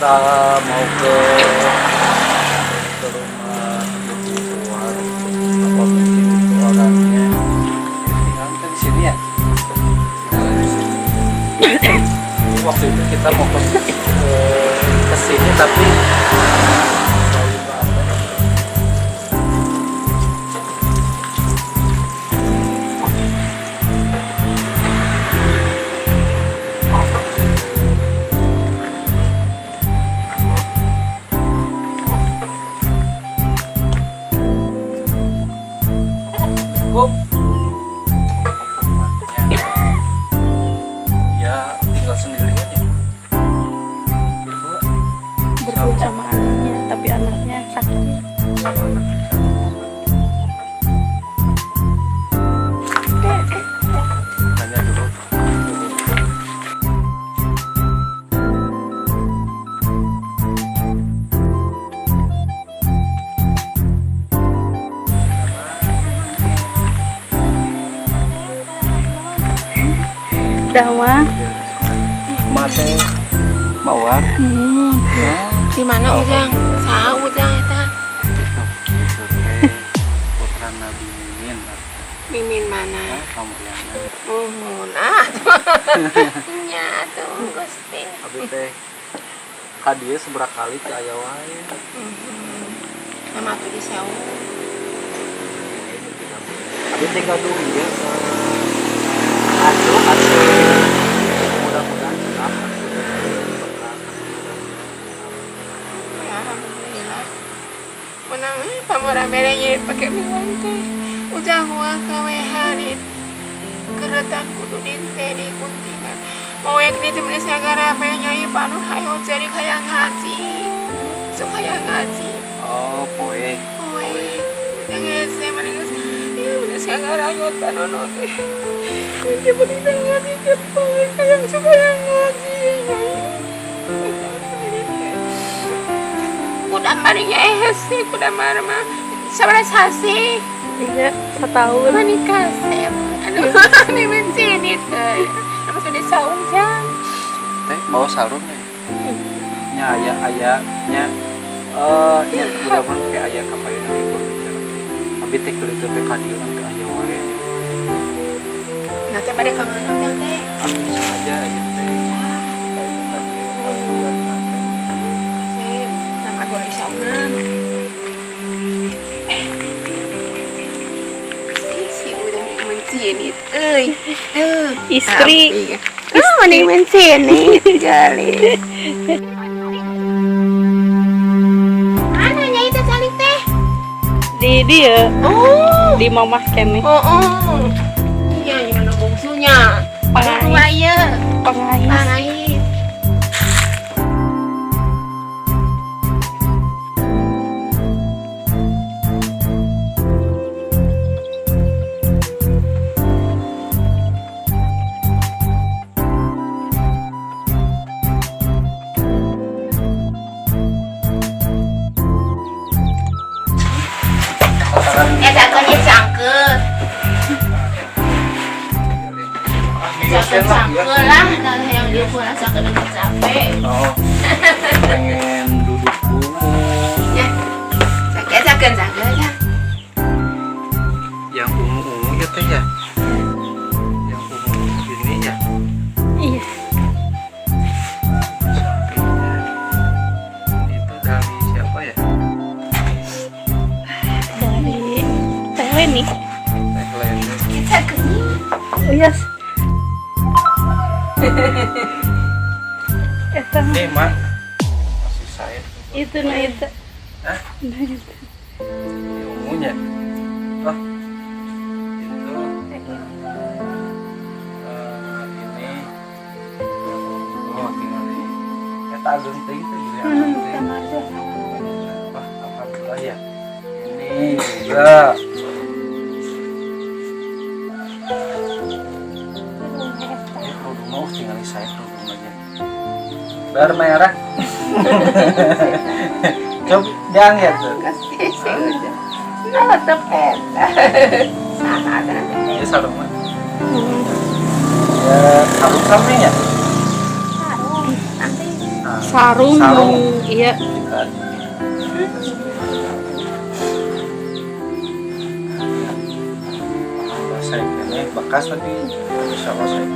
Kita mau ke rumah Ibu Uwar. Apa mungkin itu orangnya? Tinggal kita di sini ya. Tinggal di sini. Ini waktu itu kita mau ke sini, tapi jauh banget. Assalamualaikum. Rumahnya ya tinggal sendirian ya. Berdua. Berdua sama anaknya, tapi anaknya sakit. Sama anaknya. Tanya dulu. Dawa. Mate mawar. Di mana Ujang? Saha Ujang eta? Itu teh putra Nabi Mimin. Mimin mana? Kamulyana. Muhun ah. Nya tuh Gusti. Abi teh ka dieu seberapa kali teh aya wae. Nama tuh di Sewu. Abi teh gaduh ieu, asuh asuh, mudah-mudahan cekap asuh bekal. Ya, alhamdulillah. Menang pamora mere pakai miwan teh. Ujang wah kawehan keretan kudu dinte di guntingan. Moek di temen sagara nyai panu hayo jadi kayak ngaji. Sok hayang ngaji. Oh, poe. Poe. Ujang hese mana geus. Ieu bener sagara hayo panu teh. Dia bener ngaji teh poe hayang sok hayang ngaji nyai. Kuda marinya hese kuda mar mah. Sabaraha sasi? Iya, setahun. Menikah kasep. Aduh, ini mencini teh. Nama sudah saung jang. Teh bawa sarung nih. Nya aya aya nya eh nya mudah-mudahan kayak aya kapayun ibu. Abi teh keur itu teh ka dieu teh aya wae. Nah, teh pada ka mana teh teh? Abi sengaja aja teh. Kayak itu tadi buat teh. Sip, nama goreng saungan. Si udah mencini euy. Tuh. Istri. Ah, mending mencini jali. Mana nyai teh calik teh? Di dia, Oh. di mamah kene. Oh. Iya, gimana bungsunya? Pangais. Dua ya. Pangais. Pangais. Eh, cangkeunya cangkeut. Cangkeut cangkeut lah, kalau yang dia pun cangkeut udah capek. Oh, pengen duduk dulu. Ya, cangkeut cangkeut cangkeut ya. Yang ungu-ungu ya teh ya. Yang ungu ini ya. Iya. Sampingnya. Itu dari siapa ya? Dari Teh Leni. Teh Leni. Cangkeut. Oh, yes. Eta mah. Nih, Mak. Masih saya. Itu nah itu. Hah? Nah itu. Ini ungunya. Oh. Itu ini. Oh, tinggal nih. Eta ageung teuing teh beli ageung teuing. Kamar. Wah, alhamdulillah ya. Ini juga. Ini kerudung mau tinggal saya kerudung aja. Bermerah. Coba diangkat tuh. Kasih sih udah. Nah, tepet. Sama ada. Ini sarung mah. Ya, sarung sampingnya. Sarung. Nanti. Sarung. Sarung. Sarung. Iya. Kita saya ini bekas tapi insya Allah saya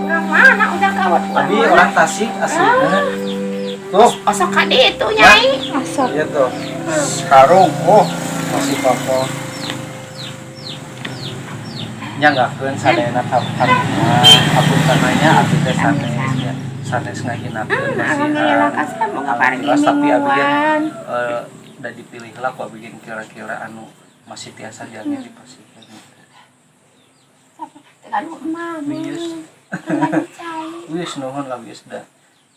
Orang mana udah kawat orang Abi mana? orang Tasik aslinya tuh. Osok ka ditu, Nyai. Asap. Iya tuh sarung, oh masih kokoh nya nggak sadayana hapunten nya abi teh sanes nya sanes ngahinakeun. Alhamdulillah kasih moga paring Jelas, tapi abi kan mingguan. Udah dipilih lah ku abi gen kira-kira anu masih tiasa jalannya dipasihkeun. Terlalu emak. Wius. Terlalu cai. Wis nuhun lah wis dah.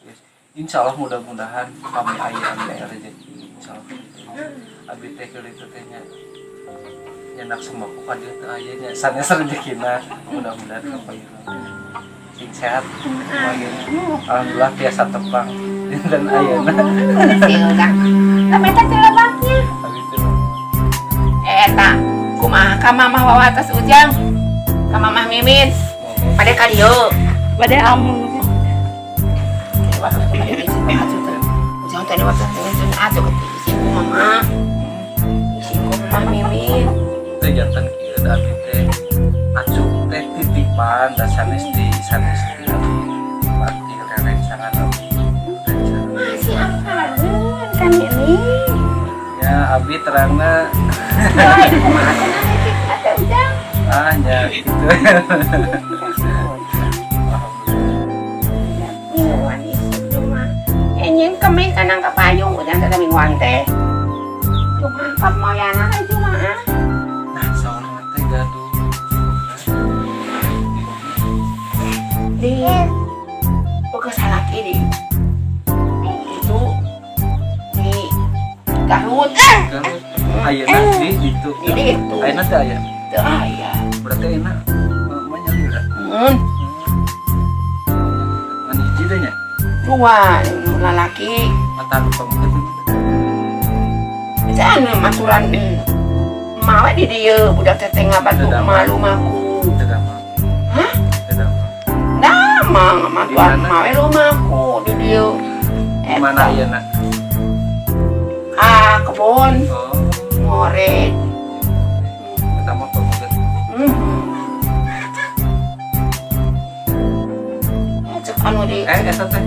Wis. Insya Allah mudah-mudahan kami aya aya rezeki insya Allah gitu. Abi teh keur itu teh nya nyandak sembako ka dieu teh aya nya sanes rezekina, mudah-mudahan kapayun sing sehat kumaha. Alhamdulillah tiasa tepang dinten ayeuna. Si Ujang. Lah meta teh lebaknya. Abi teh Eta kumaha ka Mamah wawatos Ujang? Ka Mamah Mimin. Pada ka dieu. Bade amung. Waktu kemarin izin atuh teh. Ujang teh waktu izin atuh ke izin ku Mama. Izin ku Mamah Mimin. Teh janten kieu da abi teh acuk teh titipan da sanes di abi titipan ti rerencangan abi rencangan. Masih angkareun kan ini. Ya abi terangna. Wah, kumaha cenah teh atuh Ujang? Ah ya gitu. Mingguan isu cuma. Enyin kami kanang kapayung ujang teh mingguan teh. Cuma kamoyana cuma. Nah saurang teh gaduh Di bekas salaki di itu di Garut. Garut ayeuna di ditu? Di itu. Ayeuna teh aya? Teu aya. Berarti ayeuna mah nyalira? Hmm. Ngan hiji teh nya? Dua nu lalaki. Mata nu pameget itu? Bisa anu maturan mawa di dieu budak teh teh ngabantu Teu damang. malu maku. Teu damang? Hah? Teu damang? Damang matuan Di mana? mawe lumaku di dieu. Di mana ayeuna? Ah, kebon. Oh. Ngoret. Eta mah pameget. Cek anu di Eta teh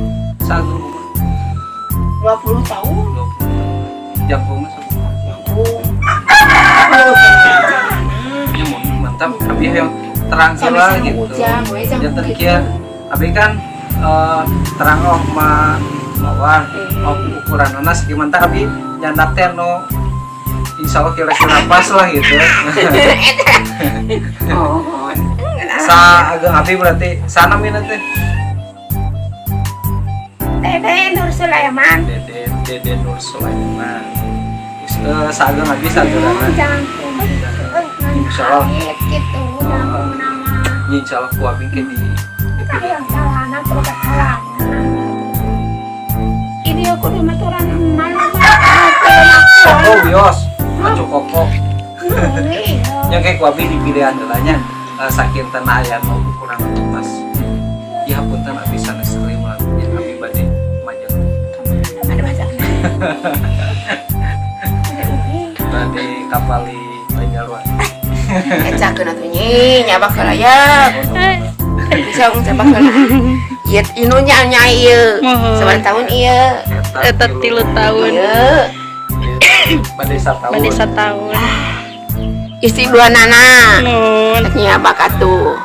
saat umur? 20 tahun. 20 jangkungna sakumaha? Nyambung. Ya mun mantap abi yang terang heula gitu. Ujang, we jangkung Janten gitu. kieu abi kan terang oh ma mawar oh ukuranana sakieu tah abi nyandak teh nu insya Allah kira-kira pas lah gitu. Oh. Sa ageng abi berarti sana mina teh? Dede Nur Sulaiman. Dede Dede Nur Sulaiman. Saageng abi sageurana. Jangkung. Insya Allah. Gitu, jangkung nama. Insya Allah ku abi ke di Kita yang salahna protes salahna. Ini aku di maturan malu. Koko wios atuh koko nya kayak ku abi di pilihan heula nya. Sakinten aya nu ukuran anu pas ya punten abi sanes terima ya abi bade majeng. Ada masalah. Bade kapali Banjarwan. Ecakeun atuh nyi, nyabak heula ya. Bisa cabak heula. Ieu inu nya nyai ieu. Mohon. Sabaraha tahun ieu? Eta 3 tahun. Ieu. Bade satahun. Bade satahun. Istri dua nana. Nuhun. Nyabak atuh.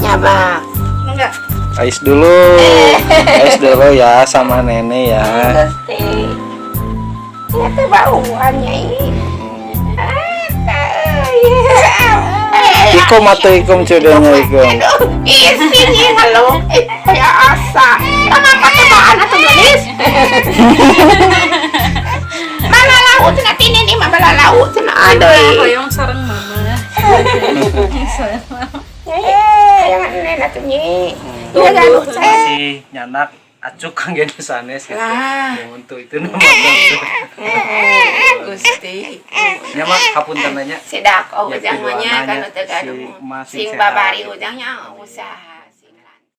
Nyabak. Enggak. Ais dulu. Ais dulu ya sama nenek ya. Gusti. Ieu teh bauan nyai. Eta euy. Ikum atau ikum cudanya ikum. Aduh, isi nih halo. Ya asa. Kenapa teh bauan atuh gelis? Malalau cenah tini nih mah balalau cenah aduh. Hoyong sareng mama. Nyai, yang nenek atuh nyi. Iya galuh teh. Masih nyanak acuk kangge nu sanes gitu. Lah. Untuk itu nama. Gusti. Nya mah hapunten nya. Sedak oh Ya, ujang mah nya piduananya kan teu gaduh. si masih Sing sehat. babari ujangnya usaha.